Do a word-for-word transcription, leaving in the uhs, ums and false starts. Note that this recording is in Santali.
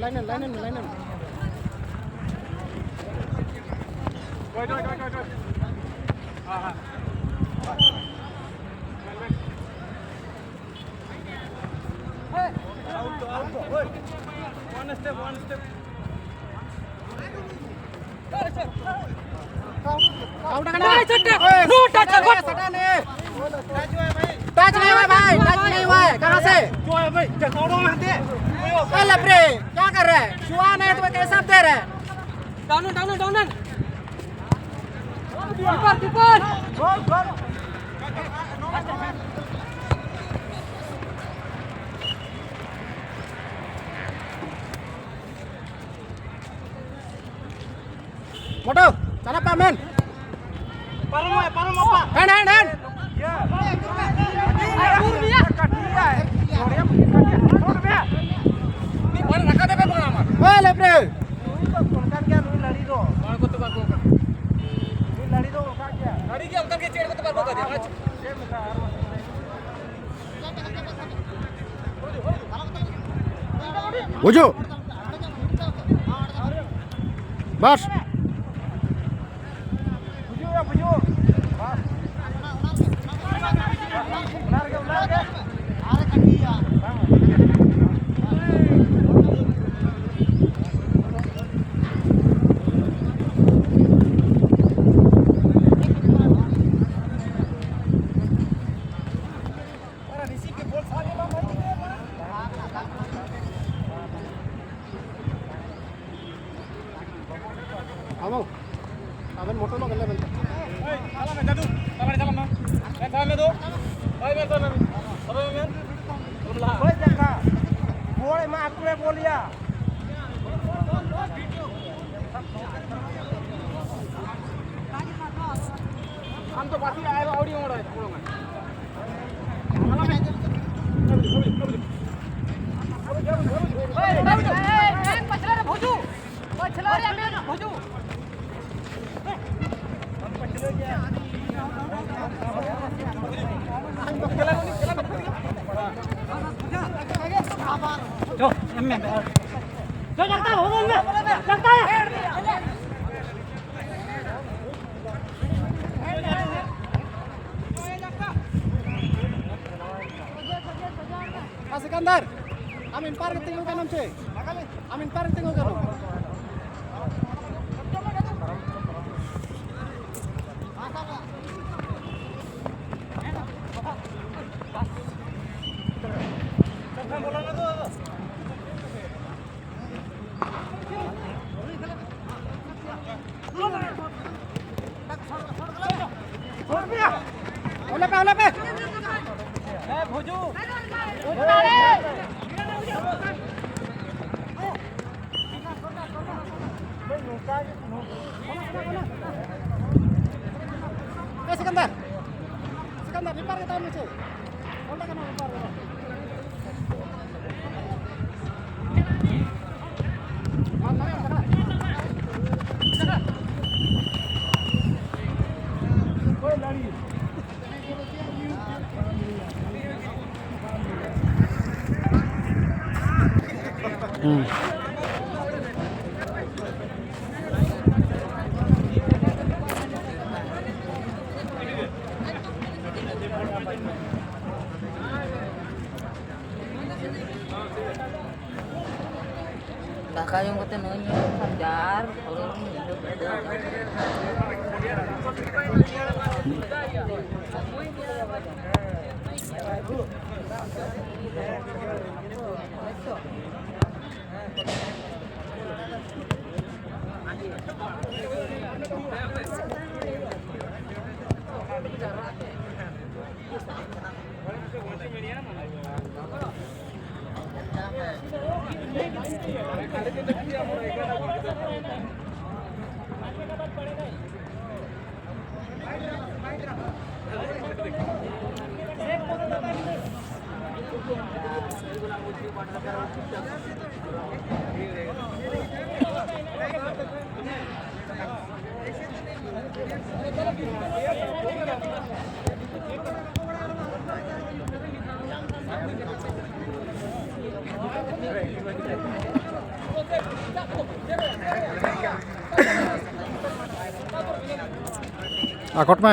Line in, line in, line in. One step, one step. Out है ना? नहीं, सट्टा। ओए, नो टच, सट्टा नहीं, सट्टा नहीं। टच नहीं हुआ भाई, टच नहीं हुआ है। कहाँ से? जो है भाई, जगाड़ो में दे। ए, लफरे, क्या कर रहा है? छुआ नहीं तो कैसे दे रहा है? Down, down, down. Keeper, keeper. मोटो, चला पा मैन। पारम है, पारम अपा। Hand, hand, hand. ये। दूर भी है। कट लिया है। छोड़ बे। ओए, लेफ्ट रे। ᱱᱩᱭ ᱫᱚ ᱚᱱᱠᱟᱱ ᱜᱮᱭᱟ, ᱱᱩᱭ ᱞᱟᱹᱲᱤ ᱫᱚ᱾ ᱱᱩᱭ ᱞᱟᱹᱲᱤ ᱫᱚ ᱚᱱᱠᱟᱱ ᱜᱮᱭᱟ᱾ ᱵᱩᱡᱷᱟᱹᱣ᱾ ᱵᱟᱥ᱾ ᱵᱩᱡᱷᱟᱹᱣ, ᱵᱩᱡᱷᱟᱹᱣ᱾ ᱵᱟᱥ᱾ ᱚᱱᱟ ᱨᱮᱜᱮ, ᱚᱱᱟ ᱨᱮᱜᱮ᱾ ᱟᱵᱚ, ᱟᱵᱮᱱ ᱢᱚᱴᱚ ᱧᱚᱜ ᱜᱮᱞᱮ ᱵᱮᱱ᱾ ᱪᱟᱞᱟᱜ ᱢᱮ, ᱡᱟᱫᱩ᱾ ᱪᱟᱞᱟᱜ ᱢᱮ, ᱪᱟᱞᱟᱜ ᱢᱮ᱾ ᱵᱟᱭ ᱢᱮ, ᱵᱟᱭ ᱢᱮ᱾ ᱵᱚᱞ ᱮᱢᱟ ᱟᱠᱚ ᱨᱮ ᱵᱚᱞ ᱭᱟ᱾ ᱟᱢ ᱫᱚ ᱵᱟᱹᱥᱤ ᱟᱭ ᱟᱹᱣᱲᱤ ᱚᱲᱟᱜ ᱨᱮ ᱵᱚᱞᱚ ᱢᱮ᱾ ᱯᱟᱪᱷᱞᱟ ᱨᱮ ᱵᱷᱩᱡᱩ, ᱯᱟᱪᱷᱞᱟ ᱨᱮ ᱢᱮᱱ ᱵᱷᱩᱡᱩ᱾ ᱪᱚ, ᱮᱢ ᱢᱮ᱾ ᱞᱟᱜᱽᱛᱟ ᱦᱮ, ᱞᱟᱜᱽᱛᱟ ᱦᱮ᱾ ᱦᱮᱸ, ᱥᱤᱠᱟᱱᱫᱟᱨ, ᱟᱢ ᱮᱢᱯᱟᱭᱟᱨ ᱜᱮ ᱛᱤᱸᱜᱩ ᱠᱟᱱᱟᱢ ᱪᱮ? ᱟᱢ ᱮᱢᱯᱟᱭᱟᱨ ᱜᱮ ᱛᱤᱸᱜᱩ ᱠᱟᱱᱟᱢ᱾ ᱚᱞᱮ ᱯᱮ, ᱚᱞᱮ ᱯᱮ᱾ ᱦᱮᱸ, ᱵᱷᱩᱡᱩ᱾ ᱮ ᱥᱤᱠᱟᱱᱫᱟᱨ, ᱥᱤᱠᱟᱱᱫᱟᱨ, ᱨᱤᱯᱟᱨ ᱜᱮ ᱛᱟᱦᱮᱱ ᱢᱮᱥᱮ᱾ ᱚᱸᱰᱮ ᱠᱟᱱᱟ ᱨᱤᱯᱟᱨ ᱜᱮ᱾ ᱦᱩᱸ᱾ ᱫᱟᱠᱟ ᱡᱚᱢ ᱠᱟᱛᱮ ᱱᱚᱜᱼᱚᱭ ᱧᱮᱞ ᱞᱮᱠᱷᱟᱱ ᱡᱟᱨ ᱦᱚᱲ᱾ ᱟᱠᱚᱴ ᱢᱮ᱾